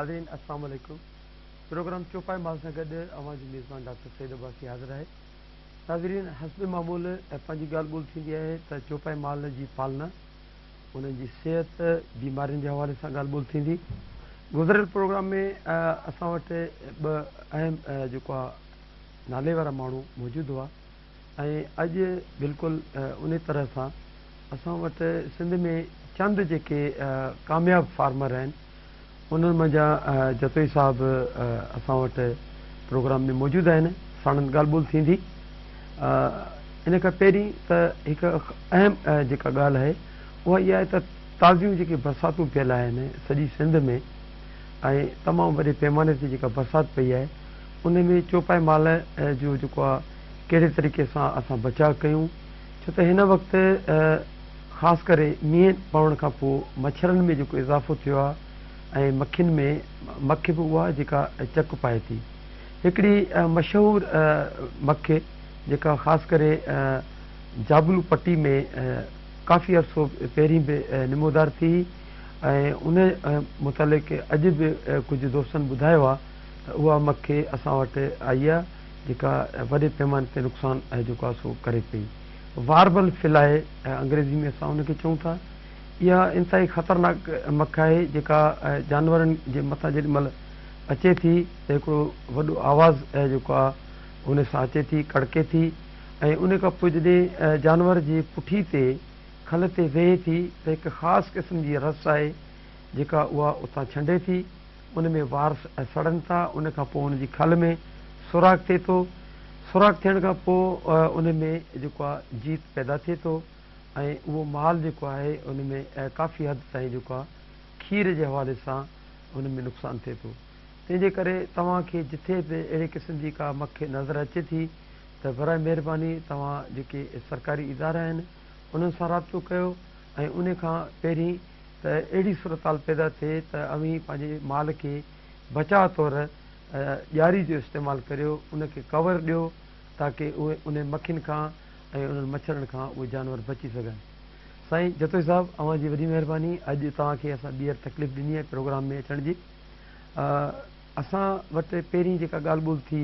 ناظرين السلام عليڪم پروگرام چوپائي مال سان گڏ اوهان جو ميزبان ڊاڪٽر سعيد عباسي حاضر آهي. ناظرين حسب معمول پنهنجي ڳالهه ٻولهه ٿيندي آهي ته چوپائي مال جي پالنا، انهن جي صحت، بيمارين جي حوالي سان ڳالهه ٻولهه ٿيندي. گذريل پروگرام ۾ اسان وٽ ٻه اهم جيڪو آهي نالي وارا ماڻهو موجود هئا ۽ اڄ بلڪل انهي طرح سان اسان وٽ سنڌ ۾ چند جيڪي ڪامياب فارمر آهن انهن منجهان جتوئي صاحب اسان وٽ پروگرام ۾ موجود آهن ساڻن ڳالهه ٻولهه ٿيندي. ان کان پهرين ته هڪ اهم جيڪا ڳالهه آهي اها اها آهي ته تازيون جيڪي برساتون پيل آهن سڄي سنڌ ۾ ۽ تمام وڏي پيماني تي جيڪا برسات پئي آهي ان ۾ چوپائي مال جو جيڪو آهي ڪهڙي طريقي سان اسان بچاء ڪيون ڇو ته هن وقت خاص ڪري مينهن پوڻ کان پوء مڇرن ۾ جيڪو اضافو ٿيو آهي ۽ مکين ۾ مک به اها جيڪا چڪ پائي ٿي هڪڙي مشهور مک جيڪا خاص ڪري جابلو پٽي ۾ ڪافي عرصو پهرين به نمودار ٿي هئي ۽ ان متعلق اڄ به ڪجهه دوستن ٻڌايو آهي ته اها مک اسان وٽ آئي آهي جيڪا وڏي پيماني تي نقصان جيڪو آهي سو ڪري پئي. واربل فلائي انگريزي ۾ اسان ان کي چئون ٿا. اها انتهائي خطرناڪ مک آهي جيڪا جانورن جي مٿان جيڏي مهل اچي ٿي ته هڪڙو وڏو آواز جيڪو آهي ان سان اچي ٿي ڪڙڪي ٿي ۽ ان کان پوء جڏهن جانور جي پٺي تي کل تي ويهي ٿي ته هڪ خاص قسم جي رس آهي جيڪا اها اتان ڇنڊي ٿي. ان ۾ وار سڙن ٿا، ان کان پوء ان جي کل ۾ سوراخ ٿئي ٿو، سوراخ ٿيڻ کان پوء ان ۾ جيڪو آهي جيت پيدا ٿئي ٿو ۽ اهو مال جيڪو آهي ان ۾ ڪافي حد تائين جيڪو آهي کير جي حوالي سان ان ۾ نقصان ٿئي ٿو. تنهن جي ڪري توهان کي جٿي به اهڙي قسم جي ڪا مک نظر اچي ٿي ته براء مهرباني توهان جيڪي سرڪاري ادارا آهن انهن سان رابطو ڪيو ۽ ان کان پهرين ته اهڙي صورتحال پيدا ٿئي ته اوهين پنهنجي مال کي بچاء طور ڄاري جو استعمال ڪريو، ان کي ڪور ڏيو تاڪه اهي انهن مکين کان ۽ انهن مڇرن کان اهي جانور بچي سگهن. سائين جتوئي صاحب اوهان جي وڏي مهرباني اڄ توهان کي اسان ٻيهر تڪليف ڏني آهي پروگرام ۾ اچڻ جي. اسان وٽ پهرين جيڪا ڳالهه ٻولهه ٿي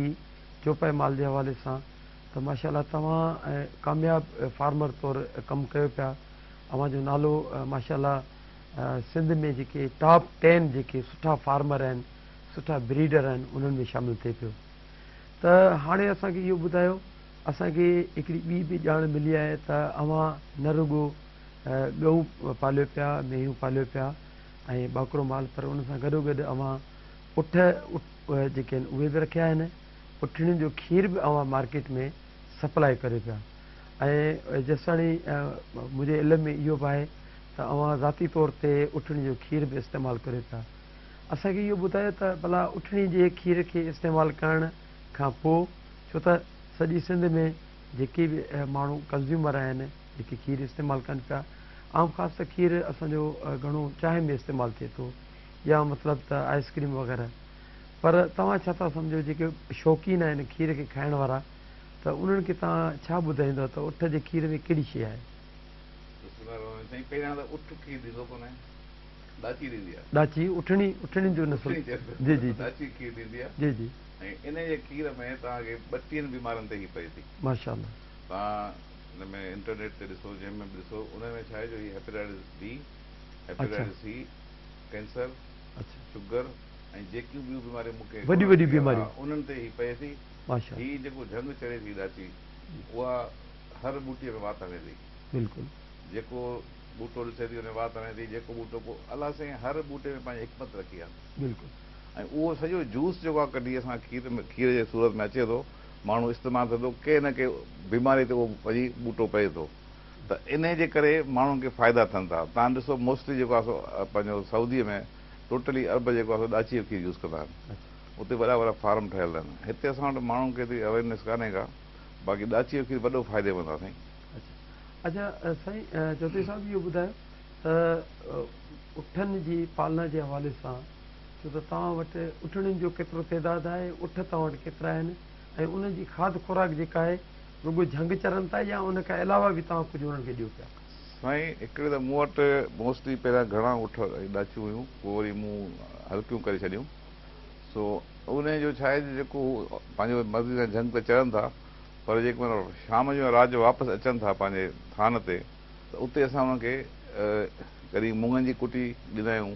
چوپائي مال جي حوالي سان ته ماشاء الله توهان ڪامياب فارمر طور ڪم ڪيو پيا اوهان جو نالو ماشاء الله سنڌ ۾ جيڪي ٽاپ ٽين جيڪي سٺا فارمر آهن سٺا بريڊر آهن انهن ۾ شامل ٿئي پيو ته هاڻي اسان کي اهو ٻڌايو اسان کي هڪڙي ٻي به ڄاڻ ملي آهي ته اوهان نه رڳو ڳئون پاليو پيا مينهون پاليو پيا ۽ ٻاڪرو مال پر ان سان گڏو گڏ اوهان اٺ جيڪي آهن اهي به رکيا آهن اٺڻين جو کير به اوهان مارڪيٽ ۾ سپلائي ڪريو پيا ۽ جيستاڻي منهنجي علم ۾ اهو به آهي ته اوهان ذاتي طور تي اٺڻي جو کير به استعمال ڪريو پيا. اسان کي اهو ٻڌايو ته ڀلا اٺڻي جي کير کي استعمال ڪرڻ کان پوء ڇو ته سڄي سنڌ ۾ جيڪي به ماڻهو ڪنزيومر آهن جيڪي کير استعمال ڪن پيا عام خاص ته کير اسان جو گهڻو چانهه ۾ استعمال ٿئي ٿو يا مطلب ته آئس ڪريم وغيره پر توهان ڇا ٿا سمجهو جيڪي شوقين آهن کير کي کائڻ وارا ته انهن کي توهان ڇا ٻڌائيندؤ ته اٺ جي کير ۾ ڪهڙي شيء آهي؟ بسم الله الرحمٰن الرحيم سائين پهريان ته اٺ کير ڏيندو ڪونهي ڏاچي ڏيندي آهي. ڏاچي اٺڻي اٺڻين جو نسل اٺڻي چئبو جي جي ڏاچي کير ڏيندي آهي جي جي. ۽ انهي جي کير ۾ توهان کي ٻٽيهن بيمارين تي هي پئي ٿي. ماشاء الله. توهان ان ۾ انٽرنيٽ تي ڏسو جنهن ۾ به ڏسو انهي ۾ ڇا آهي جو هي هيپيٽائٽس بي هيپيٽائٽس سي ڪينسر شگر ۽ جيڪيون ٻيون بيماريون مون کي وڏيون وڏيون بيماريون انهن تي هي پئي ٿي. ماشاء هي جيڪو جهنگ چري ٿي ڏاچي اها هر ٻوٽي ۾ وات هڻي ٿي. بلڪل. جيڪو ٻوٽو ڏسي ٿي ان ۾ وات هڻي ٿي جيڪو ٻوٽو پوء الله سائين هر ٻوٽي ۾ پنهنجي حڪمت رکي آهي. بلڪل. ۽ اهو سڄو جوس جيڪو آهي ڪڍي اسان کير ۾ کير جي صورت ۾ اچي ٿو ماڻهو استعمال ٿئي ٿو ڪنهن نه ڪنهن بيماري تي اهو وڃي ٻوٽو پئي ٿو ته انهي جي ڪري ماڻهن کي فائدا ٿين ٿا تان ڏسو موسٽلي جيڪو آهي سو پنهنجو سعودي ۾ ٽوٽلي عرب جيڪو آهي سو ڏاچي جو کير يوز ڪندا آهن. اتي وڏا وڏا فارم ٺهيل آهن. هتي اسان وٽ ماڻهن کي ايتري اويرنيس ڪانهي ڪا. باقي ڏاچي جو کير وڏو فائديمند آهي سائين. اڇا سائين چوڌري صاحب اهو ٻڌايو ته اٺن جي پالنا جي حوالي سان ڇو ته توهان وٽ اٺڻين جو ڪيترو تعداد آهي اٺ توهان وٽ ڪيترا آهن ۽ انهن جي کاڌ خوراڪ جيڪا آهي رڳو جهنگ چرن ٿا يا ان کان علاوه به توهان ڪجهه انهن کي ڏيو پيا. سائين هڪڙي ته مون وٽ موسٽلي پهريان گهڻا اٺ ۽ ڏاچيون هيون پوء وري مون هلڪيون ڪري ڇڏيون سو انهي جو ڇا آهي جو جيڪو هو پنهنجو مرضي سان جهنگ ته چرن ٿا پر جيڪي معنيٰ شام جو يا رات جو واپس اچن ٿا پنهنجي ٿان تي ته اتي اسان انهن کي ڪڏهن مڱن جي ڪٽي ڏيندا آهيون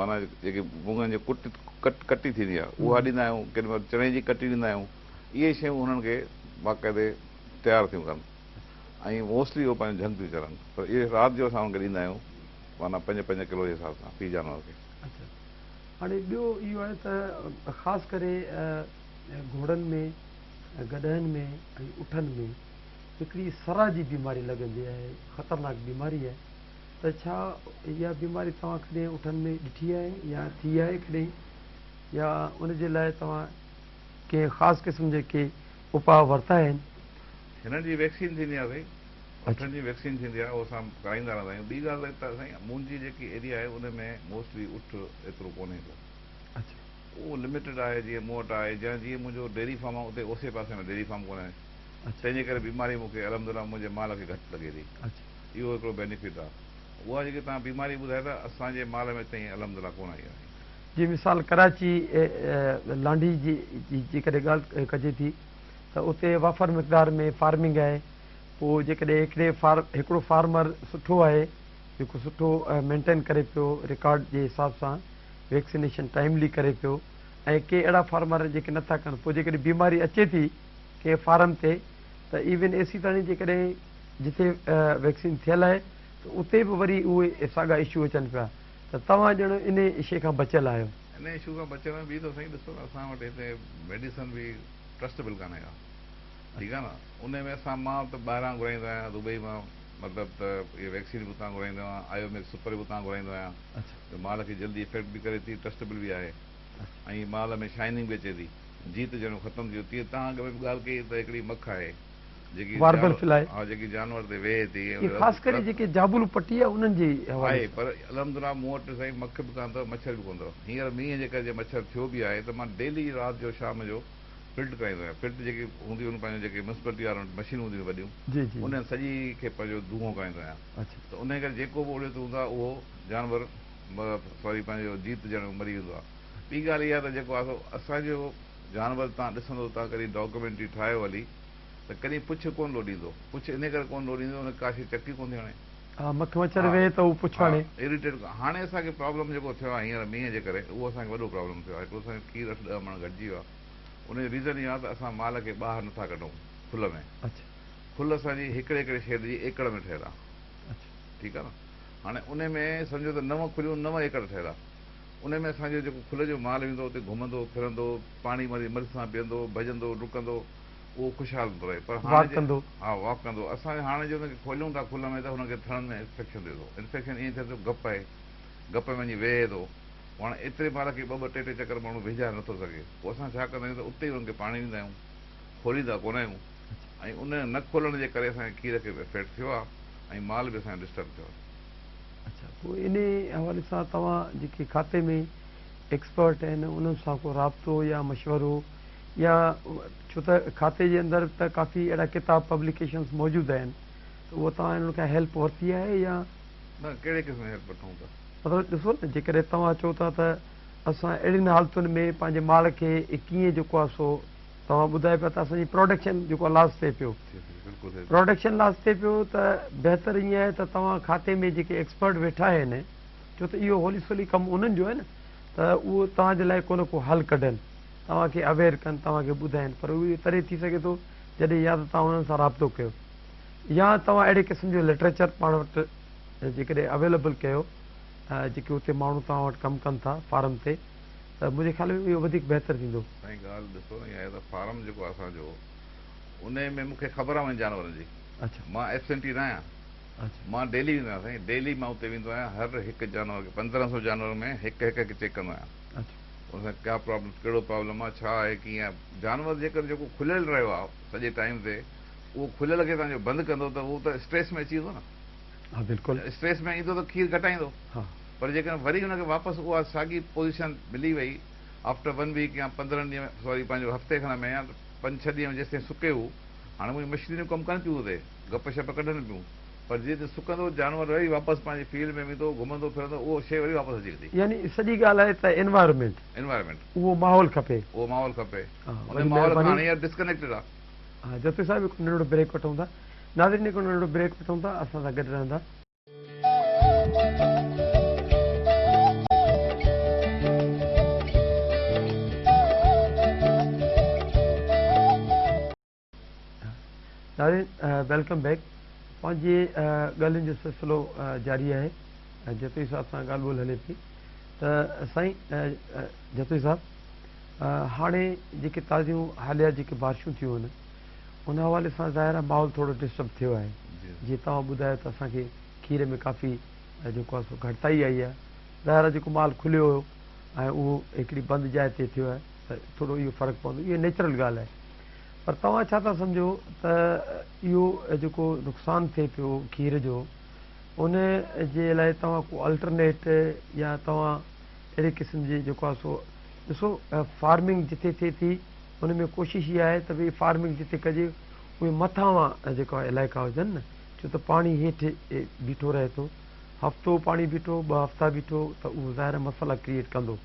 معنيٰ جيڪي مڱن جي ڪٽ ڪٽ ڪٽي ٿيندي آهي اها ڏيندا آهيون ڪيڏي مهل چڻي جي ڪٽي ڏيندا آهيون اهي شيون انهن کي باقاعدي تيار ٿيون ڪن ۽ موسٽلي اهو پنهنجو جهنگ ٿيون چرن پر اهي رات جو اسان انهن کي ڏيندا آهيون معنيٰ پنج پنج ڪلو جي حساب سان في جانور کي. اڇا هاڻي ٻيو اهو آهي ته خاص ڪري گهوڙن ۾ گڏهن ۾ ۽ اٺن ۾ هڪڙي سرا جي بيماري لڳندي آهي خطرناڪ بيماري آهي ته ڇا اها بيماري توهان ڪڏهن اٺن ۾ ڏٺي آهي يا ٿي آهي ڪڏهن يا ان جي لاء توهان ڪنهن خاص قسم جي ڪي اپاء ورتا آهن؟ هنن جي ويڪسين ٿيندي آهي سائين اٺن جي ويڪسين ٿيندي آهي اهو اسان ڪرائيندا رهندا آهيون ٻي ڳالهه ته سائين منهنجي جيڪي ايريا آهي ان ۾ موسٽلي اٺ ايترو ڪونهي ڪو اهو لميٽيڊ آهي جيئن مون وٽ آهي يا جيئن منهنجو ڊيري فارم آهي اتي اوسي پاسي ۾ ڊيري فارم ڪونهي تنهن جي ڪري بيماري مون کي الحمدلله منهنجي مال کي گهٽ لڳي ٿي اهو هڪڙو بينيفٽ آهي اها جيڪي توهان بيماري ٻڌائي ٿا اسان جي مال ۾ تائين الحمدلله ڪونه آئي آهي. جي مثال ڪراچي لانڍي جي جيڪڏهن ڳالهه ڪجي ٿي ته اتي وافر مقدار ۾ فارمنگ آهي پوء جيڪڏهن هڪڙي فار هڪڙو فارمر سٺو آهي جيڪو سٺو مينٽين ڪري پيو رڪارڊ جي حساب سان ويڪسينيشن ٽائملي ڪري پيو ۽ ڪي اهڙا فارمر جيڪي نٿا ڪن پوء جيڪڏهن بيماري اچي ٿي ڪنهن فارم تي ته ايون ايسي تاڻي جيڪڏهن جتي ويڪسين ٿيل آهي ته اتي به وري اهي ساڳا اشو اچن پيا ته توهان ڄڻ انهي شيء کان بچيل آهيو. انهي اشو کان بچيل آهيون ٻي ته سائين ڏسو نه اسان وٽ هتي ميڊيسن به ٽرسٽبل ڪانهي ڪا ٺيڪ آهي نه انهي ۾ اسان مان ته ٻاهران گهرائيندو آهيان دبئي مان مطلب ته اهي ويڪسين به اتان گهرائيندو آهيان آيوميڪس سپر به اتان گهرائيندو آهيان جو مال کي جلدي افيڪٽ به ڪري ٿي ٽرسٽبل به آهي ۽ مال ۾ شائننگ به اچي ٿي جيت ڄڻ ختم ٿي ويو تيئن توهان اڳ ۾ به ڳالهه ڪئي ته هڪڙي مک آهي جيڪي واربل فلائي. ها جيڪي جانور تي ويهي ٿي ۽ اهي خاص ڪري جيڪي جابلو پٽي آهي انهن جي حوالي آهي پر الحمدلله مون وٽ سائين مک به ڪانه اٿو مڇر به ڪونه اٿو هينئر مينهن جي ڪري جي مڇر ٿيو به آهي ته مان ڊيلي رات جو شام جو فلٽ ڪرائيندو آهيان فلٽ جيڪي هونديون آهن پنهنجو جيڪي ميونسپلٽي وارن وٽ مشينون هونديون آهن وڏيون جي جي انهن سڄي کي پنهنجو دونهون ڪرائيندو آهيان ته انهي ڪري جيڪو به اڙيو ته هوندو آهي اهو جانور سوري پنهنجو جيت ڄڻ مري ويندو آهي ٻي ڳالهه اها ته جيڪو آهي سو اسان جو جانور تان ڏسندو تان ڪڏهن ڊاڪيومينٽري ٺاهيو هلي ته ڪڏهن پڇ ڪونه لوڏيندو. پڇ انهيء ڪري ڪونه لوڏيندو ان کي ڪا شيء چڪي ڪونه ٿي هڻي. ها مک مڇر ويهي ته هو پڇ هڻي. ها اريٽيٽ هاڻي اسان کي پرابلم جيڪو ٿيو آهي هينئر مينهن جي ڪري اهو اسان کي وڏو پرابلم ٿيو آهي. هڪڙو اسان جو کير اٺ ڏهه مڻ گهٽجي ويو آهي. ان جو ريزن اهو آهي ته اسان مال کي ٻاهر نٿا ڪڍون کل ۾. کل اسان جي هڪڙي هڪڙي شيڊ جي ايڪڙ ۾ ٺهيل آهي. ٺيڪ آهي نه هاڻي انهي ۾ سمجهو ته نو کليون نو ايڪڙ ٺهيل آهي. انهي ۾ اسان جو جيڪو کل جو مال ويندو اتي گهمندو ڦرندو پاڻي مرضي مرضي سان پيئندو ڀڄندو ڊڪندو اهو خوشحال ٿو رهي پر هاڻي واڪ جي ڪندو. ها واڪ ڪندو اسان هاڻي جي ان کي کوليون ٿا کل ۾ ته هن کي ٿڻن ۾ انفيڪشن ٿئي ٿو انفيڪشن ائين ٿئي ٿو گپ آهي گپ ۾ وڃي ويهي ٿو پوء هاڻي ايتري مال کي ٻه ٻه ٽي ٽي چڪر ماڻهو ويجهائي نٿو سگهي پوء اسان ڇا ڪندا آهيون ته اتي ئي انهن کي پاڻي ڏيندا آهيون کوليندا ڪونه آهيون ۽ ان نه کولڻ جي ڪري اسان کي کير کي به افيڪٽ ٿيو آهي ۽ مال به اسان جو ڊسٽرب ٿيو آهي. اڇا پوء انهي حوالي سان توهان جيڪي کاتي ۾ ايڪسپرٽ آهن انهن سان ڪو رابطو يا مشورو يا ڇو ته کاتي جي اندر ته ڪافي اهڙا ڪتاب پبليڪيشنز موجود آهن ته اهو توهان انهن کان هيلپ ورتي آهي يا. نه ڪهڙي قسم جي هيلپ وٺون ٿا. مطلب ڏسو نه جيڪڏهن توهان چئو ٿا ته اسان اهڙين حالتن ۾ پنهنجي مال کي ڪيئن جيڪو آهي سو توهان ٻڌايو پيا ته اسان جي پروڊڪشن جيڪو آهي لاس ٿئي پيو پروڊڪشن لاس ٿئي پيو ته بهتر ائين آهي ته توهان کاتي ۾ جيڪي ايڪسپرٽ ويٺا آهن ڇو ته اهو هولي سولي ڪم انهن جو آهي نه ته اهو توهان جي لاء ڪو نه ڪو حل ڪڍن توهان کي اويئر ڪن، توهان کي ٻڌائين، پر اهو تڏهن ٿي سگهي ٿو جڏهن يا ته توهان انهن سان رابطو ڪيو يا توهان اهڙي قسم جو لٽريچر پاڻ وٽ جيڪڏهن اويليبل ڪيو جيڪي اتي ماڻهو توهان وٽ ڪم ڪن ٿا فارم تي ته منهنجي خيال ۾ اهو وڌيڪ بهتر ٿيندو. سائين ڳالهه ڏسو نه اها آهي ته فارم جيڪو آهي اسان جو انهي ۾ مون کي خبر آهي انهن جانورن جي مان ايبسنٽي نه آهيان مان ڊيلي ويندو آهيان سائين ڊيلي مان اتي ويندو آهيان هر هڪ جانور کي 15 سو جانور ۾ هڪ هڪ کي چيڪ ڪندو آهيان. ان سان ڪيا پرابلم ڪهڙو پرابلم آ ڇا آهي ڪيئن آهي جانور جيڪر جيڪو کليل رهيو آ سڄي ٽائيم تي اهو کليل کي توهان جو بند ڪندو ته اهو ته اسٽريس ۾ اچي ويندو نه ها بلڪل اسٽريس ۾ ايندو ته کير گهٽائيندو ها پر جيڪڏهن وري ان کي واپس اها ساڳي پوزيشن ملي وئي آفٽر ون ويڪ يا 15 ڏينهن سوري پنهنجو هفتي کن ۾ يا پنج ڇهه ڏينهن ۾ جيستائين سڪي هو هاڻي منهنجون مشينريون ڪم ڪن پيون اتي گپ شپ ڪڍن پيون. پر جيئن ته سڪندو جانور وري واپس پنهنجي فيلڊ ۾ ويندو، گهمندو ڦرندو، اهو شيء وري واپس اچي ويندي. يعني سڄي ڳالهه آهي ته انوائرمينٽ. انوائرمينٽ. اهو ماحول کپي. اهو ماحول کپي. ها ان وڏي ماحول کان مهرباني. هاڻي هينئر ڊسڪنيڪٽيڊ آهي. ها جتوئي صاحب هڪ ننڍڙو بريڪ وٺون ٿا. ناظرين هڪ ننڍڙو بريڪ وٺون ٿا اسان سان گڏ رهندا. ناظرين welcome back پنهنجي ڳالهين جو سلسلو جاري آهي جتوئي صاحب سان ڳالهه ٻولهه هلي پئي ته سائين جتوئي صاحب هاڻي جيڪي تازيون حاليه جيڪي بارشون ٿيون آهن ان حوالي سان ظاهر آهي ماحول ٿورو ڊسٽرب ٿيو آهي جيئن توهان ٻڌايو ته اسان کي کير ۾ ڪافي جيڪو آهي سو گهٽتائي آئي آهي ظاهر آهي جيڪو مال کليو هيو ۽ اهو هڪڙي بند جاء تي ٿيو آهي ته ٿورو اهو فرق پوندو اهو نيچرل ڳالهه آهي پر توهان ڇا ٿا سمجهو ته اهو جيڪو نقصان ٿئي پيو کير جو ان جي لاء توهان ڪو الٽرنيٽ يا توهان اهڙي قسم جي جيڪو آهي سو ڏسو فارمنگ جتي ٿئي ٿي ان ۾ ڪوشش اها آهي ته ڀئي فارمنگ جتي ڪجي اهي مٿانهان جيڪا علائقا هجن نه ڇو ته پاڻي هيٺ بيٺو رهي ٿو هفتو پاڻي بيٺو ٻه هفتا بيٺو ته اهو ظاهر آهي مسئلا ڪريئيٽ ڪندو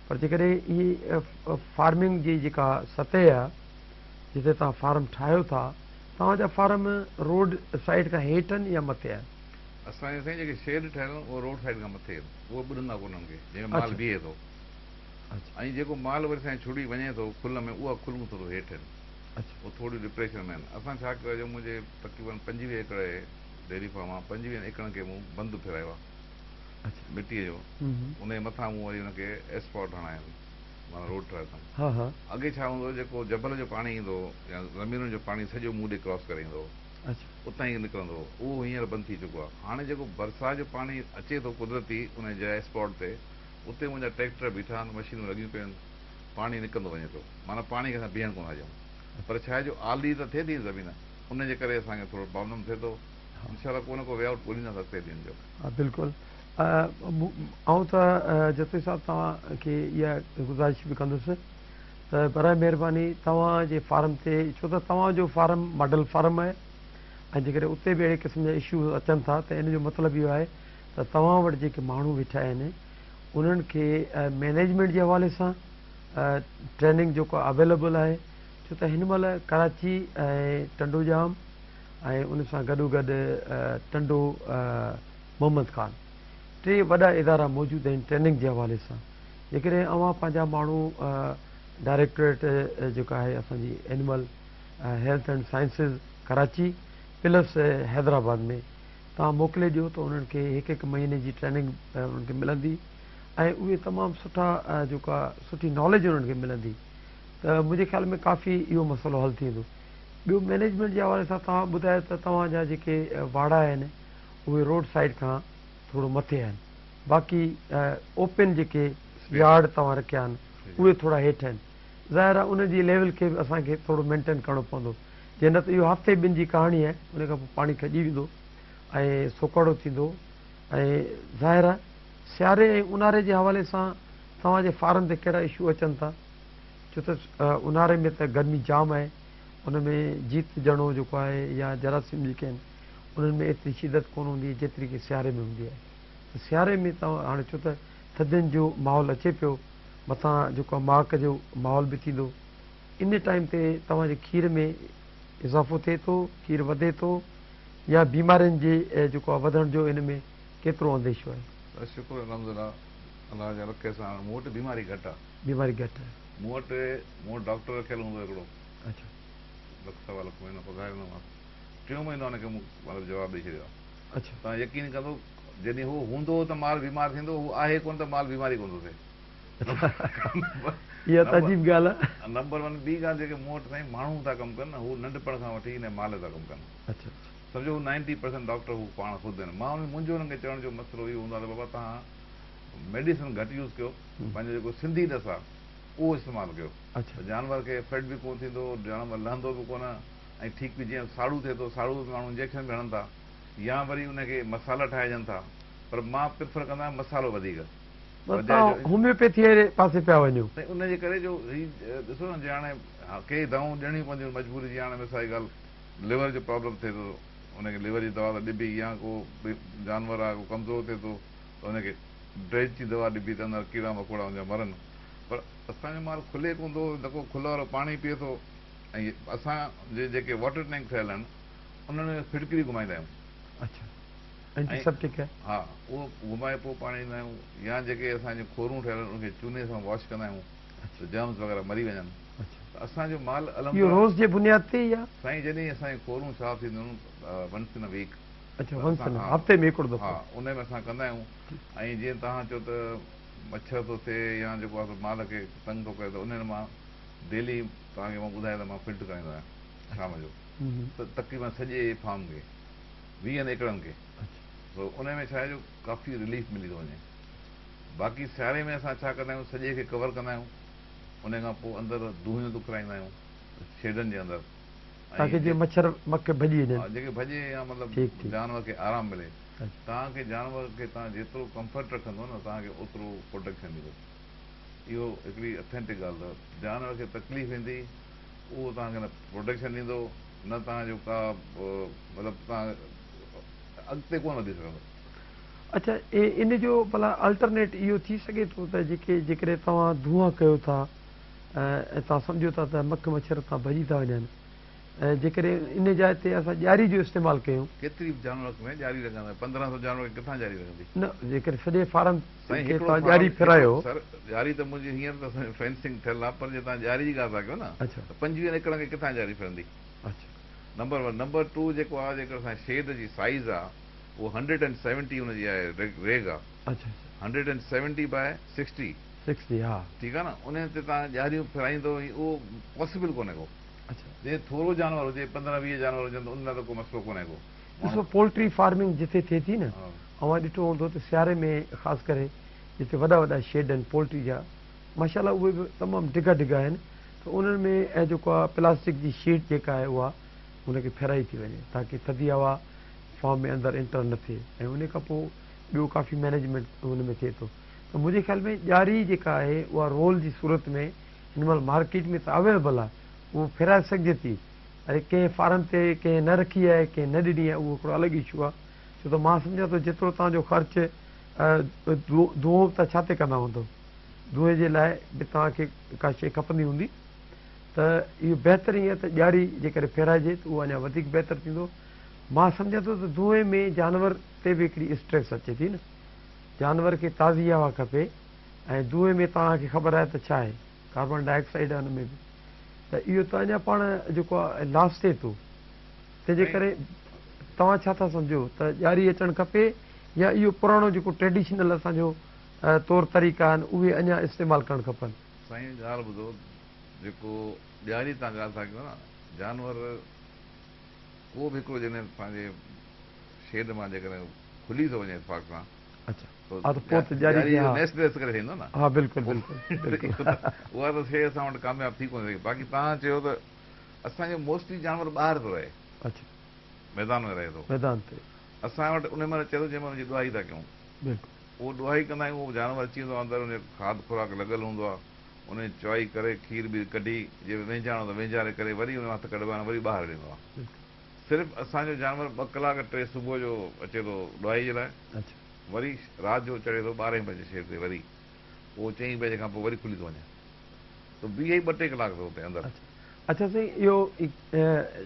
پر جيڪڏهن اهي فارمنگ جي جيڪا سطح آهي جتي توهان فارم ٺاهيو ٿا توهان جا فارم روڊ سائيڊ کان هيٺ آهن يا مٿي آهن؟ اسان جا سائين جيڪي شيڊ ٺهيل آهن اهي روڊ سائيڊ کان مٿي آهن اهي ٻڏندا ڪونهن کي جنهن ۾ مال بيهي ٿو ۽ جيڪو مال وري سائين ڇڙي وڃي ٿو کل ۾ اها کلون ٿورو هيٺ آهن اهي ٿوريون ڊپريشن ۾ آهن اسان ڇا ڪيو آهي جو منهنجي تقريبن 25 ايڪڙ ڊيري فارم آهي 25 ايڪڙن کي مون بند ڦيرايو آهي مٽيء جو ان جي مٿان مون وري ان کي ايسفالٽ هڻايا آهن معنيٰ روڊ ٺاهيو اٿم اڳي ڇا هوندو هو جيڪو جبل جو پاڻي ايندو هو يا زمينن جو پاڻي سڄو مون ڏي ڪراس ڪري ايندو هو اتان ئي نڪرندو هو اهو هينئر بند ٿي چڪو آهي هاڻي جيڪو برسات جو پاڻي اچي ٿو قدرتي ان جاء اسپاٽ تي اتي منهنجا ٽريڪٽر بيٺا آهن، مشينون لڳيون پيون آهن، پاڻي نڪرندو وڃي ٿو، معنيٰ پاڻي کي اسان بيهڻ ڪونه ٿا ڏيون، پر ڇا آهي جو آلي ته ٿئي ٿي زمين، ان جي ڪري اسان کي ٿورو پرابلم ٿئي ٿو، انشاء الله ڪو نه ڪو وي آئوٽ ڳولينداسين اڳتي ڏينهن جو. ها بلڪل آئون ته جتوئي صاحب توهان کي اها گذارش به ڪندس ته برائي مهرباني توهان جي فارم تي ڇو ته توهان جو فارم ماڊل فارم آهي ۽ جيڪڏهن اتي به اهڙي قسم جا اشوز اچن ٿا ته ان جو مطلب اهو آهي ته توهان وٽ جيڪي ماڻهو ويٺا آهن انهن کي مئنيجمينٽ جي حوالي سان ٽريننگ جيڪو اويليبل آهي ڇو ته هن مهل ڪراچي ۽ ٽنڊو ڄام ۽ ان سان گڏو گڏ ٽنڊو محمد خان ٽي وڏا ادارا موجود آهن ٽريننگ جي حوالي سان جيڪڏهن اوهان پنهنجا ماڻهو ڊائريڪٽوريٽ جيڪا آهي اسان جي animal health and sciences Karachi plus Hyderabad ۾ توهان موڪلي ڏيو ته انهن کي هڪ هڪ مهيني جي ٽريننگ انهن کي ملندي ۽ اهي تمام سٺا جيڪا سٺي ناليج انهن کي ملندي ته منهنجي خيال ۾ ڪافي اهو مسئلو حل ٿي ويندو ٻيو مئنيجمينٽ جي حوالي سان توهان ٻڌايو ته توهان جا جيڪي واڙا آهن اهي روڊ سائيڊ کان ٿورو مٿي آهن باقي اوپن جيڪي يارڊ توهان رکيا آهن اهي ٿورا هيٺ آهن ظاهر آهي ان جي ليول کي به اسان کي ٿورو مينٽين ڪرڻو پوندو جي نه ته اهو هفتي ٻن جي ڪهاڻي آهي ان کان پوء پاڻي کڄي ويندو ۽ سوڪهڙو ٿيندو ۽ ظاهر آهي سياري ۽ اونهاري جي حوالي سان توهان جي فارم تي ڪهڙا اشو اچن ٿا ڇو ته اونهاري ۾ ته گرمي جام آهي ان ۾ جيت جڻو جيڪو آهي يا جراثيم جيڪي آهن انهن ۾ ايتري شدت ڪونه هوندي آهي جيتري ڪي سياري ۾ هوندي آهي ته سياري ۾ توهان هاڻي ڇو ته ٿڌين جو ماحول اچي پيو مٿان جيڪو آهي ماڪ جو ماحول به ٿيندو ان ٽائيم تي توهان جي کير ۾ اضافو ٿئي ٿو، کير وڌي ٿو يا بيمارين جي جيڪو آهي وڌڻ جو ان ۾ ڪيترو انديشو آهي؟ بس شڪر الحمدلله الله جا لک احسان مون وٽ بيماري گهٽ آ. بيماري گهٽ آهي. مون وٽ مون وٽ ڊاڪٽر رکيل هوندو هڪڙو. اڇا. لک سوا لک مهينو پگهار ڏيندو مانس. ٽيون مهينو هن کي مون مطلب جواب ڏئي ڇڏيو آ. اڇا. توهان يقين ڪندو جڏهن هو هوندو هو ته مال بيمار ٿيندو هو آهي ڪونه ته مال بيمار ئي ڪونه ٿو ٿئي. اها ته عجيب ڳالهه آهي. نمبر ون ٻي ڳالهه جيڪي مون وٽ سائين ماڻهو ٿا ڪم ڪن هو ننڍپڻ کان وٺي ان مال تي ٿا ڪم ڪن. اڇا اڇا. سمجهو هو نائنٽي پرسنٽ ڊاڪٽر هو پاڻ خود آهن. مان انهن منهنجو انهن کي چوڻ جو مسئلو اهو هوندو آهي ته بابا توهان ميڊيسن گهٽ يوز ڪيو پنهنجو جيڪو سنڌي ڏس آهي اهو استعمال ڪيو ته جانور کي افيڪٽ به ڪونه ٿيندو جانور لهندو به ڪونه ۽ ٺيڪ به جيئن ساڙو ٿئي ٿو ساڙو به ماڻهو انجيڪشن به هڻن ٿا يا وري ان کي مصالحا ٺاهجن ٿا پر مان پريفر ڪندو آهيان مصالحو وڌيڪ. بس توهان هوميوپيٿيء جي پاسي پيا وڃو. سائين ان جي ڪري جو هي ڏسو نه جي هاڻي ڪي دوائون ڏيڻيون پونديون مجبوري جي هاڻي مثال جي ڳالهه ليور جو پرابلم ٿئي ٿو ان کي ليور جي دوا ته ڏبي يا ڪو جانور آهي ڪو ڪمزور ٿئي ٿو ته ان کي ڊريج جي دوا ڏبي ته اندر ڪيڙا مڪوڙا ان جا مرن. پر اسان جو مال کلي ڪونه ٿو، نه ڪو کل وارو پاڻي پيئي ٿو ۽ اسان جي جيڪي واٽر ٽينڪ ٺهيل آهن انهن ۾ ڦٽڪري گهمائيندا آهيون. اڇا اينٽي سيپٽڪ آهي. ها اهو گهمائي پوء پاڻي ڏيندا آهيون يا جيڪي اسان جون کورون ٺهيل آهن ان کي چوني سان واش ڪندا آهيون ته جرمز وغيره مري وڃن. ته اسان جو مال الحمد اهو روز جي بنياد تي يا؟ سائين جڏهن اسان جون کورون صاف ٿينديون آهن ونس ان ا ويڪ. اڇا ونس ان هفتي ۾ هڪڙو دفعو. ها ان ۾ اسان ڪندا آهيون ۽ جيئن توهان چيو ته مڇر ٿو ٿئي يا جيڪو آهي سو مال کي تنگ ٿو ڪري ته انهن مان ڊيلي توهان کي مان ٻڌايان ته مان فلٽر ڪرائيندو آهيان شام جو تقريبن سڄي فارم کي ويهن ايڪڙن کي سو ان ۾ ڇا آهي جو ڪافي رليف ملي ٿو وڃي باقي سياري ۾ اسان ڇا ڪندا آهيون سڄي کي ڪور ڪندا آهيون ان کان پوء اندر دونهيون دکرائيندا آهيون شيڊن جي اندر تاڪي جيئن مڇر مک ڀڄي وڃن. ها جيڪي ڀڄي يا مطلب جانور کي آرام ملي. توهان کي جانور کي توهان جيترو ڪمفرٽ رکندو نه توهان کي اوترو پروٽيڪشن ڏيندو. اهو هڪڙي اٿينٽڪ ڳالهه اٿو. جانور کي تڪليف ايندي اهو توهان کي نه پروٽيڪشن ڏيندو نه توهان جو ڪا مطلب توهان اڳتي ڪونه وڌي سگهندو. اڇا ان جو ڀلا الٽرنيٽ اهو ٿي سگهي ٿو ته جيڪي جيڪڏهن توهان دونهان ڪيو ٿا ۽ توهان سمجهو ٿا ته مک مڇر تان ڀڄي ٿا وڃن ۽ جيڪڏهن ان جاء تي اسان ڄاري جو استعمال ڪيون. ڪيتري به جانور ۾ ڄاري لڳندي 15 سو جانور کي ڪٿان ڄاري لڳندي. نه جيڪڏهن سڄي فارم کي توهان ڄاري ڦيرايو. سر ڄاري ته منهنجي هينئر ته فينسنگ ٿيل آهي پر جي توهان ڄاري جي ڳالهه ٿا ڪيو نه ته 25 ايڪڙن کي ڪٿان ڄاري ڦرندي. نمبر ون نمبر ٽو جيڪو آهي جيڪر اسان شيڊ جي سائيز آهي اهو هنڊريڊ اينڊ سيونٽي ان جي آهي ريگ آهي hundred and seventy by sixty. Sixty ها. ٺيڪ آ نه انهي تي توهان ڄاريون ڦيرائيندو ۽ اهو پاسيبل ڪونهي ڪو. جي ٿورو جانور هجي 15 20 جانور هجن ته ان لاء ته ڪو مسئلو ڪونهي ڪو. ڏسو پولٽري فارمنگ جتي ٿئي ٿي نه اوهان ڏٺو هوندو ته سياري ۾ خاص ڪري جتي وڏا وڏا شيڊ آهن پولٽري جا ماشاء الله اهي به تمام ڊگها ڊگها آهن ته انهن ۾ جيڪو آهي پلاسٽڪ جي شيٽ جيڪا آهي اها ان کي ڦيرائي ٿي وڃي تاڪي ٿڌي هوا فارم ۾ اندر انٽر نه ٿئي ۽ ان کان پوء ٻيو ڪافي مئنيجمينٽ ان ۾ ٿئي ٿو. ته منهنجي خيال ۾ ڄاري جيڪا آهي اها رول جي صورت ۾ هن مهل مارڪيٽ ۾ ته اويليبل آهي اهو ڦيرائي سگهجي ٿي اري ڪنهن فارم تي ڪنهن نه رکي آهي ڪنهن نه ڏني آهي اهو هڪڙو الڳ اشو آهي ڇو ته مان سمجهان ٿو جيترو توهان جو خرچ دونهون به توهان ڇا تي ڪندا هوندو دونهين جي لاء به توهان کي ڪا شيء کپندي هوندي ته اهو بهتر ائين ته ڄاري جيڪڏهن ڦيرائجي ته اهو اڃا وڌيڪ بهتر ٿيندو مان سمجهان ٿو ته دونهين ۾ جانور تي به هڪڙي اسٽريس اچي ٿي نه. جانور کي تازي هوا کپي ۽ دونهين ۾ توهان کي خبر آهي ته ڇا آهي ڪاربان ڊاء آڪسائيڊ آهي ان ۾ به ته اهو ته اڃا پاڻ جيڪو آهي لاس ٿئي ٿو تنهن جي ڪري توهان ڇا ٿا سمجهو ته ڄاري اچڻ کپي يا اهو پراڻو جيڪو ٽريڊيشنل اسان جو طور طريقا آهن اهي اڃا استعمال ڪرڻ کپن. سائين ڳالهه ٻڌو جيڪو ڄاري تان ڳالهه ٿا ڪيو نه جانور ڪو به هڪڙو جڏهن پنهنجي شيڊ مان جيڪڏهن کلي ٿو وڃي اتفاق سان اچا ها ته پوء ته ڄاري ٿي ها نيس نيس ڪري ڇڏيندو نه ها بلڪل بلڪل بلڪل اها ته شيء اسان وٽ ڪامياب ٿي ڪونه سگهي باقي توهان چيو ته اسان جو موسٽلي جانور ٻاهر ٿو رهي اچا ميدان ۾ رهي ٿو ميدان تي اسان وٽ ان مهل چئي ٿو جنهن مهل ان جي ڏوهائي ٿا ڪيون بلڪل اهو ڏوهائي ڪندا آهيون اهو جانور اچي ويندو آهي اندر ان جو کاڌ خوراڪ لڳل هوندو آهي ان جي چوائي ڪري کير ٻير ڪڍي جي وينجهاڻو ته وينجهاري ڪري وري ان جو هٿ ڪڍبا آهن وري ٻاهر هلي ويندو آهي صرف اسان جو جانور ٻه ڪلاڪ ٽي صبح جو اچي ٿو ڏوهائي جي لاء وري رات جو چڙهي ٿو ٻارهين بجي شيڊ تي وري پوء چئين بجي کان پوء وري کلي ٿو وڃي ته بيهي ئي ٻه ٽي ڪلاڪ ٿو اتي اندر. اڇا سائين اهو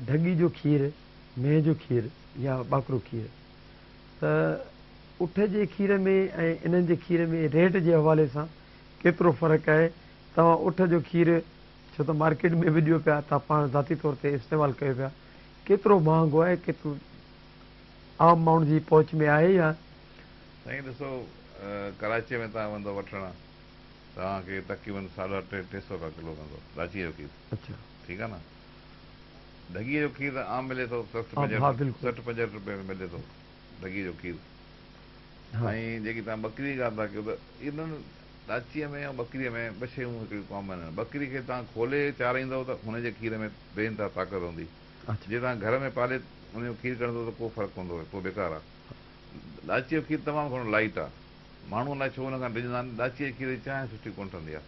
ڍڳي جو کير، مينهن جو کير يا ٻاڪرو کير ته اٺ جي کير ۾ ۽ انهن جي کير ۾ ريٽ جي حوالي سان ڪيترو فرق آهي توهان اٺ جو کير ڇو ته مارڪيٽ ۾ به ڏيو پيا توهان پاڻ ذاتي طور تي استعمال ڪيو پيا ڪيترو مهانگو آهي ڪيترو عام ماڻهن جي پهچ ۾ آهي يا. سائين ڏسو ڪراچيء ۾ توهان ويندو وٺڻ توهان کي تقريبن ساڍا ٽي ٽي سئو رپيا ڪلو پوندو ڏاچيء جو کير ٺيڪ آهي نه ڍڳيء جو کير ته عام ملي ٿو سٺ 65 سٺ 65 رپئي ۾ ملي ٿو ڍڳيء جو کير ۽ جيڪي توهان ٻڪري جي ڳالهه ٿا ڪيو ته انهن ڏاچيء ۾ ۽ ٻڪريء ۾ ٻه شيون هڪڙيون ڪامن آهن. ٻڪري کي توهان کولي چارائيندؤ ته هن جي کير ۾ بي انتها طاقت هوندي. جي توهان گهر ۾ پالي ان جو کير ڪڍندؤ ته ڪو فرق ڪونه ٿو پوي، پوء بيڪار آهي. ڏاچيء جو کير تمام گهڻو لائيٽ آهي. ماڻهو الائي ڇو ان کان ڊڄندا آهن. ڏاچيء جي کير جي چانهه سٺي ڪونه ٺهندي آهي.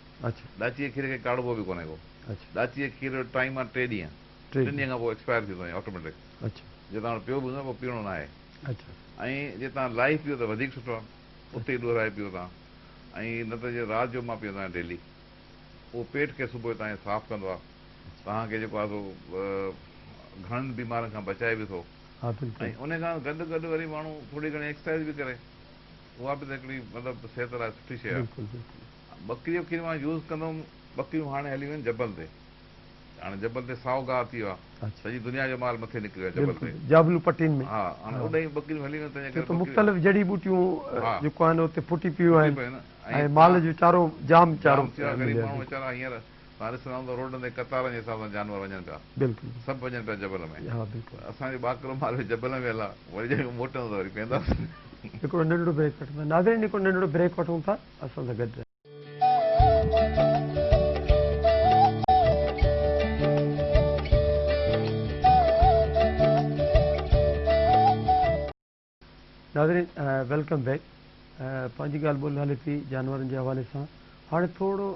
ڏاچيء جي کير کي ڪاڙهبو به ڪونهي ڪو. ڏاچيء جي کير جو ٽائيم آهي ٽي ڏينهن. ٽن ڏينهن کان پوء ايڪسپائر ٿي ٿو وڃي آٽوميٽڪ. جي توهان وٽ پيو به هوندو نه پوء پيئڻو ناهي. ۽ جي توهان لائي پيئو ته وڌيڪ سٺو آهي. اتي ئي ڏورائي پيئو توهان. ۽ نه ته جي رات جو مان پيئندو آهيان ڊيلي. اهو پيٽ کي صبح تائين صاف ڪندو آهي. توهان کي جيڪو آهي سو گهڻن بيمارين کان بچائي به ٿو. ۽ ان کان گڏ گڏ وري ماڻهو ٿوري گهڻي ايڪسرسائيز به ڪري. اها به ته هڪڙي مطلب صحت لاء سٺي شيء آهي. ٻڪري جو کير مان يوز ڪندو هوم. ٻڪريون هاڻي هليون ويون جبل تي. هاڻي جبل تي سائو گاهه ٿي ويو آهي. سڄي دنيا جو مال مٿي نڪري ويو آهي جبل تي. جابلو پٽين ۾. ها هاڻي اوڏانهن ٻڪريون هلي ويون تنهن جي ڪري ڇو ته مختلف جڙي ٻوٽيون جيڪو آهن اتي ڦٽي پيون آهن ۽ مال جو چارو جام چارو جام ٿي ويو آهي. غريب ماڻهو ويچارا هينئر توهان ڏسندا هوندؤ روڊن تي قطارن جي حساب سان جانور وڃن پيا. بلڪل. سڀ وڃن پيا جبل ۾. ها بلڪل. اسان جو ٻاڪرو مال به جبل ۾ ويل آهي وري جڏهن موٽندو ته وري پيئنداسين. هڪڙو ننڍڙو بريڪ وٺون ٿا. ناظرين هڪڙو ننڍڙو بريڪ وٺون ٿا اسان سان گڏ رهو. ناظرين welcome back پنهنجي ڳالهه ٻولهه هلي پئي جانورن جي حوالي سان هاڻي ٿورو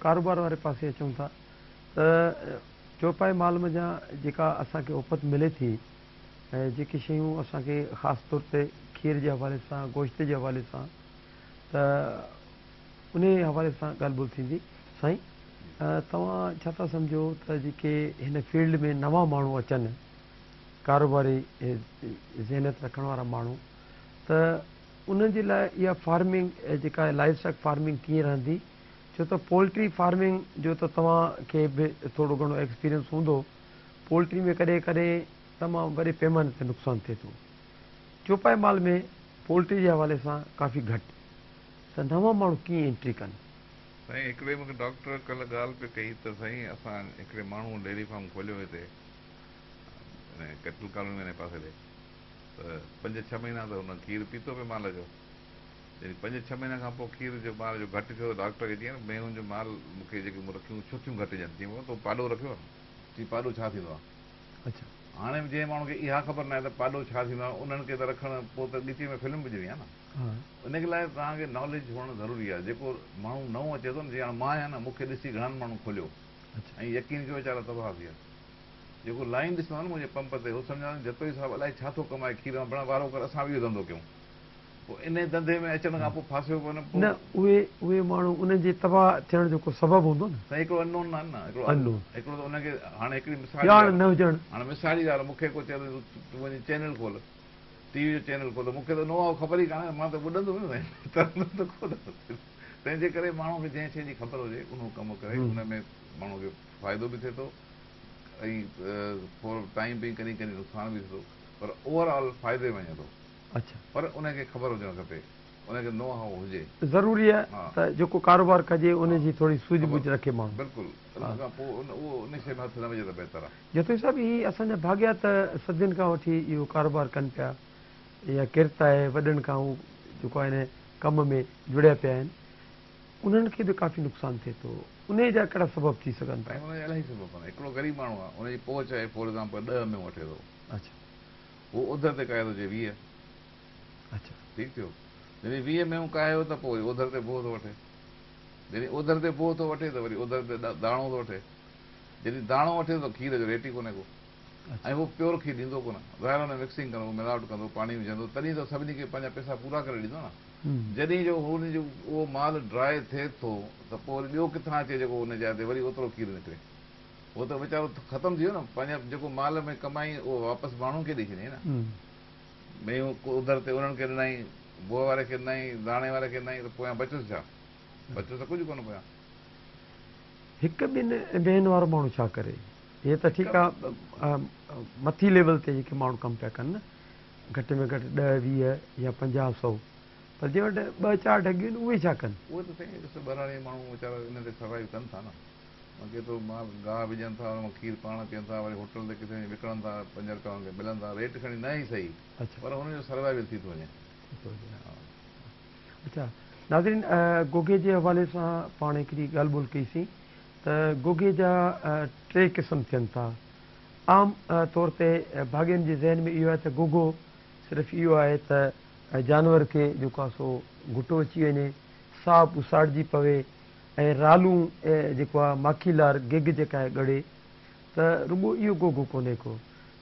ڪاروبار واري پاسي اچون ٿا ته چوپائي مال منجهان جيڪا اسان کي اپت ملي ٿي ۽ جيڪي شيون اسان کي خاص طور تي کير جي حوالي سان گوشت جي حوالي سان ته انهي حوالي سان ڳالهه ٻولهه ٿيندي. سائين توهان ڇا ٿا سمجهو ته جيڪي هن فيلڊ ۾ نوان ماڻهو اچن ڪاروباري ذهنيت رکڻ وارا ماڻهو ته انهن جي لاء اها فارمنگ جيڪا آهي لائيو اسٽاڪ فارمنگ ڪيئن رهندي ڇو ته پولٽري فارمنگ جو ته توهان کي به ٿورو گهڻو ايڪسپيرينس هوندو پولٽري ۾ ڪڏهن ڪڏهن تمام وڏي پيماني تي نقصان ٿئي ٿو چوپائي مال ۾ پولٽري جي حوالي سان ڪافي گهٽ ته نوان ماڻهو ڪيئن انٽري ڪن. سائين هڪڙي مونکي ڊاڪٽر ڪلهه ڳالهه پئي ڪئي ته سائين اسان هڪڙي ماڻهو ڊيري فارم کوليو هتي ان ڪيپٽل ڪالوني واري پاسي ڏي ته پنج ڇهه مهينا ته هن کير پيتو پئي مال جو جڏهن پنج ڇهه مهينا کان پوء کير جو مال جو گهٽ ٿيو ته ڊاڪٽر کي چيائين مينهن جو مال مونکي جيڪي مون رکيون ڇو ٿيون گهٽجن چيائين بابا تو پاڏو رکيو آهي چي پاڏو ڇا ٿيندو آهي اڇا. هاڻي به جنهن ماڻهو کي اها خبر ناهي ته پاڏو ڇا ٿيندو آهي انهن کي ته رکڻ پوء ته ڳچي ۾ فلم وجهڻي آهي نه. ان کي لاء توهان کي ناليج هئڻ ضروري آهي جيڪو ماڻهو نئون اچي ٿو نه جيئن هاڻي مان آهيان نه مون کي ڏسي گهڻن ماڻهن کوليو ۽ يقين ڪيو ويچارا تباهه ٿي ويا جيڪو لائين ڏسندو آهي نه منهنجي پمپ تي هو سمجهندو آهي جتوئي صاحب الائي ڇا ٿو ڪمائي کير مان بڻا وارو ڪر اسان به اهو ڌنڌو ڪيون پوء انهي ڌنڌي ۾ اچڻ کان پوء ڦاسيو پيو نه پوء. نه اهي اهي ماڻهو انهن جي تباهه ٿيڻ جو ڪو سبب هوندو نه. سائين هڪڙو انون آهن نه هڪڙو انون. هڪڙو ته ان کي هاڻي هڪڙي مثال جي ڄاڻ نه هجڻ. هاڻي مثال جي ڳالهه مون کي ڪو چئي ٿو تون وڃي چينل کول ٽي وي جو چينل کول ته مون کي ته نو how خبر ئي ڪانه مان ته ٻڏندس نه سائين ترندس ته ڪونه تنهن جي ڪري ماڻهو کي جنهن شيء جي خبر هجي انهو ڪم ڪري ان ۾ ماڻهو کي فائدو به ٿئي ٿو ۽ فور ٽائيم بينگ ڪڏهن ڪڏهن نقصان به ٿئي ٿو پر اوور آل فائدي ۾ وڃي ٿو اڇا. پر ان کي خبر هجڻ کپي ان کي نو how هجي. ضروري آهي ته جيڪو ڪاروبار ڪجي ان جي ٿوري سوجهه ٻوجهه رکي ماڻهو. بلڪل ان کان پوء اهو ان شيء ۾ هٿ نه وجهي ته بهتر آهي. جتوئي صاحب هي اسان جا ڀاڳيا ته صدين کان وٺي اهو ڪاروبار ڪن پيا يا ڪرت آهي وڏن کان هو جيڪو آهي ان ڪم ۾ جڙيا پيا آهن انهن کي به ڪافي نقصان ٿئي ٿو انهي جا ڪهڙا سبب ٿي سگهن ٿا. سائين ان جا الاهي سبب آهن هڪڙو غريب ماڻهو آهي ان جي پهچ آهي فار ايگزامپل ڏهه ميون وٺي ٿو. اڇا. هو اوڌر تي ڪاهي ٿو چئي 20. اڇا. ٺيڪ ٿيو جڏهن 20 ميون ڪاهيو ته پوء وري اوڌر تي بوهه ٿو وٺي جڏهن اوڌر تي بوهه ٿو وٺي ته وري اوڌر تي داڻو ٿو وٺي جڏهن داڻو وٺي ٿو ته کير جو ريٽ ئي ڪونهي ڪو ۽ هو پيور کير ڏيندو ڪونه ظاهر ان ۾ مڪسنگ ڪندو ملاوٽ ڪندو پاڻي وجهندو تڏهن ته سڀني کي پنهنجا پئسا پورا ڪري ڏيندو نه جڏهن جو هن جو اهو مال ڊرائي ٿئي ٿو ته پوء وري ٻيو ڪٿان اچي جيڪو ان جاء تي وري اوترو کير نڪري هو ته ويچارو ختم ٿي ويو نه پنهنجا جيڪو مال ۾ ڪمائي اهو واپس ماڻهن کي ڏئي ڇڏيائين نه مينهن اوڌر تي انهن کي ڏنائين بوهه واري کي ڏنائين داڻي واري کي ڏنائين ته پويان بچيس ڇا بچيس ته ڪجهه ڪونه پويان. هڪ ٻن ويهن وارو ماڻهو ڇا ڪري؟ هي ته ٺيڪ آ مٿي ليول تي جيڪي ماڻهو ڪم پيا ڪن نه گهٽ ۾ گهٽ ڏهه 20 يا 50 سئو پر جنهن وٽ ٻه چار ڍڳيون آهن اهي ڇا ڪن؟ اهي ته سائين ڏس ٻهراڙي جا ماڻهو ويچارا ان تي سروائيو ڪن ٿا نه ڪيترو مال گاهه وجهن ٿا ان مان کير پاڻ پيئن ٿا وري هوٽل تي ڪٿي وڃي وڪڻن ٿا 5 رپيا انهن کي ملن ٿا ريٽ کڻي نه ئي سهي پر هنن جو سروائيول ٿي ٿو وڃي. اڇا ناظرين گوگي جي حوالي سان پاڻ هڪڙي ڳالهه ٻولهه ڪئي سين ته گوگي جا ٽي قسم ٿين ٿا عام طور تي ڀاڳين جي ذهن ۾ اهو آهي ته گوگو صرف اهو آهي ته جانور کي جيڪو آهي سو گهٽو اچي وڃي ساهه پوساڙجي پوي ۽ رالون جيڪو آهي ماکي لار گگ جيڪا آهي ڳڙي ته رڳو اهو گوگو ڪونهي ڪو.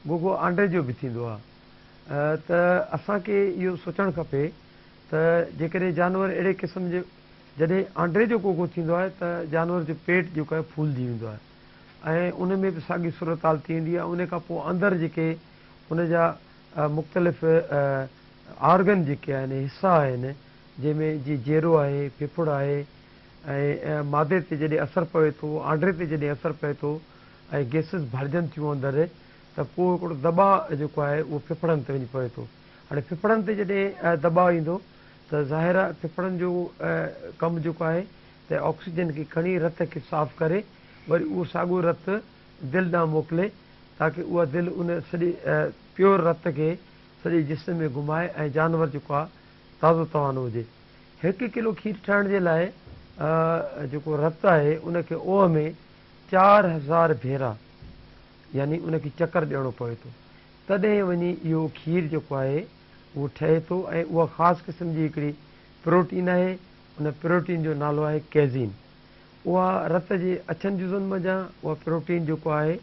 گوگو آنڊي جو به ٿيندو آهي ته اسان کي اهو سوچڻ کپي ته جيڪڏهن جانور اهڙي قسم جي جڏهن آنڊي جو گوگو ٿيندو آهي ته جانور جو پيٽ جيڪو آهي ڦولجي ويندو آهي ۽ ان ۾ به ساڳي صورتحال ٿي ويندي آهي ان کان پوء اندر جيڪي ان جا مختلف آرگن جيڪي آهن حصا آهن جنهن ۾ جي جيرو آهي ڦڦڙ آهي ۽ مادي تي جڏهن اثر پوي ٿو آنڊري تي جڏهن اثر پئي ٿو ۽ گيسز ڀرجن ٿيون اندر ته پوء هڪڙو دٻاء جيڪو آهي اهو ڦڦڙن تي وڃي پوي ٿو. هاڻي ڦڦڙن تي جڏهن دٻاء ايندو ته ظاهر آهي ڦڦڙن جو ڪم جيڪو آهي ته آڪسيجن کي کڻي رت کي صاف ڪري وري اهو ساڳيو رت دل ڏانهن موڪلي تاڪه اها دل ان سڄي پيور رت کي سڄي جسم ۾ گهمائي ۽ جانور جيڪو آهي تازو توانو هجي. هڪ ڪلو کير ٺاهڻ جي لاء جيڪو رت آهي ان کي اوهه ۾ 4000 ڀيرا يعني ان کي چڪر ڏيڻو پوي ٿو تڏهن وڃي اهو کير جيڪو آهي اهو ٺهي ٿو ۽ اها خاص قسم جي هڪڙي پروٽين آهي ان پروٽين جو نالو آهي ڪيزين اها رت جي اڇن جزن منجهان اها پروٽين جيڪو آهي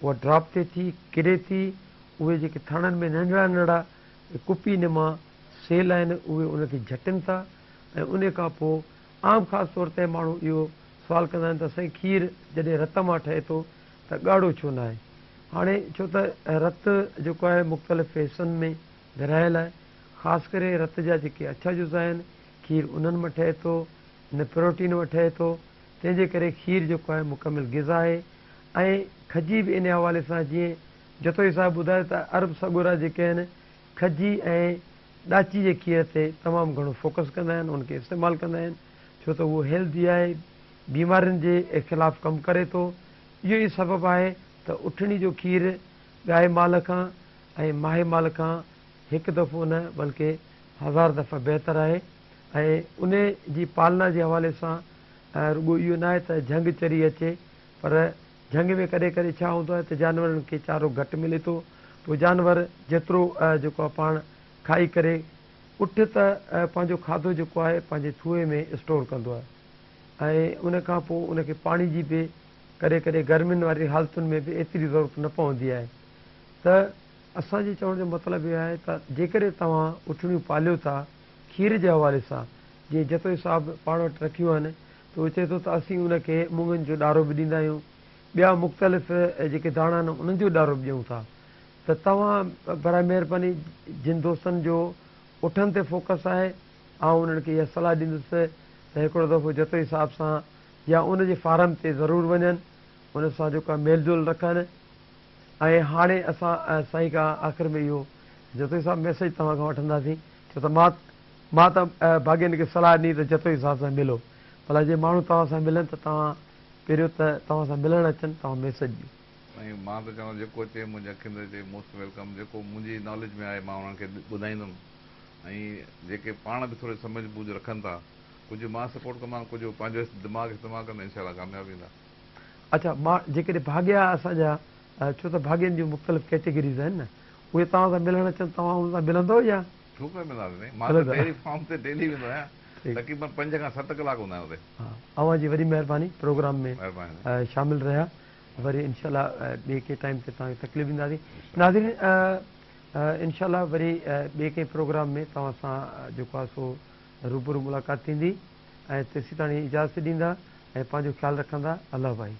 اها ڊراپ ٿئي ٿي ڪري ٿي اهي جيڪي ٿڻن ۾ ننڍڙا ننڍڙا ڪپي نما سيل آهن اهي ان کي جهٽن ٿا ۽ ان کان پوء عام خاص طور تي ماڻهو اهو سوال ڪندا آهن ته سائين کير جڏهن رت مان ٺهي ٿو ته ڳاڙهو ڇو ناهي؟ هاڻي ڇو ته رت جيڪو آهي مختلف حصن ۾ ورهايل آهي خاص ڪري رت جا جيڪي اڇا جزا آهن کير انهن مان ٺهي ٿو ان پروٽين مان ٺهي ٿو تنهن جي ڪري کير جيڪو آهي مڪمل غذا آهي ۽ کجي به ان حوالي سان جيئن جتوئي صاحب ٻڌايو ته عرب سڳورا جيڪي آهن کجي ۽ ڏاچي جي کير تي تمام گهڻو فوڪس ڪندا آهن ان کي استعمال ڪندا آهن ڇو ته اهو هيلدي آهي بيمارين جي خلاف ڪم ڪري ٿو اهو ئي سبب آهي ته اٺڻي جو کير ڳائي مال کان ۽ ماهي مال کان هڪ دفعو نه بلڪه هزار دفعا بهتر آهي ۽ ان جي پالنا جي حوالي سان رڳو اهو ناهي ته جهنگ چري اچي پر جهنگ ۾ ڪڏهن ڪڏهن ڇا هوندو آهي ته جانورن کي چارو گهٽ ملي ٿو پوء جانور جيترو جيڪو آهي پاڻ کائي ڪري اٺ ته پنهنجو کاڌو جيڪو آهي پنهنجي ٿوهي ۾ اسٽور ڪندو آهي ۽ ان کان پوء ان کي پاڻي جي به ڪڏهن ڪڏهن گرمين واري حالتن ۾ به ايتري ضرورت نه پوندي آهي ته اسان جي چوڻ جو مطلب اهو آهي ته جيڪڏهن توهان اٺڻيون پاليو ٿا کير جي حوالي سان جيئن جتوئي صاحب پاڻ وٽ رکيون آهن ته اهو چئي ٿو ته اسين ان کي مڱن جو ڏارو به ڏيندا آهيون ٻيا مختلف جيڪي داڻا آهن انهن جو ڏارو به ڏيون ٿا ته توهان برائي مهرباني جن دوستن جو اٺن تي فوڪس آهي آئون انهن کي اها صلاح ڏيندس ته هڪڙو دفعو جتوئي صاحب سان يا ان جي فارم تي ضرور وڃن ان سان جيڪو آهي ميل جول رکن ۽ هاڻي اسان سائين کان آخر ۾ اهو جتوئي صاحب ميسيج توهان کان وٺنداسين ڇو ته مان مان ته ڀاڳين کي صلاح ڏني ته جتوئي صاحب سان ملو ڀلا جي ماڻهو توهان سان ملن ته توهان پهريون ته توهان سان ملڻ اچن توهان ميسيج ڏيو. سائين مان ته چوندس جيڪو اچي منهنجي اکين تي اچي موسٽ welcome جيڪو منهنجي ناليج ۾ آهي مان انهن کي ٻڌائيندم ۽ جيڪي پاڻ به ٿوري سمجهه بوجهه رکن ٿا ڪجهه مان سپورٽ ڪندان ڪجهه پنهنجو دماغ استعمال ڪندا انشاء الله ڪامياب ويندا. اڇا مان جيڪڏهن ڀاڳيا اسان جا ڇو ته ڀاڳين جون مختلف ڪيٽيگريز آهن نه اهي توهان سان ملڻ اچن توهان انهن سان ملندو يا؟ ڇو ڪونه ملنداسين سائين مان ته ڊيري فارم تي ڊيلي ويندو آهيان تقريبن 5 کان 7 ڪلاڪ هوندا آهن اتي. ها اوهان جي وڏي مهرباني پروگرام ۾ شامل رهيا وري انشاء الله ٻئي ڪنهن ٽائيم تي توهان کي تڪليف ڏينداسين ناظرين انشاء الله وري ٻئي ڪنهن پروگرام ۾ توهان سان جيڪو آهي سو روبرو ملاقات ٿيندي ۽ تيسيتاڻي اجازت ڏيندا ۽ پنهنجو خيال رکندا الله ڀائي.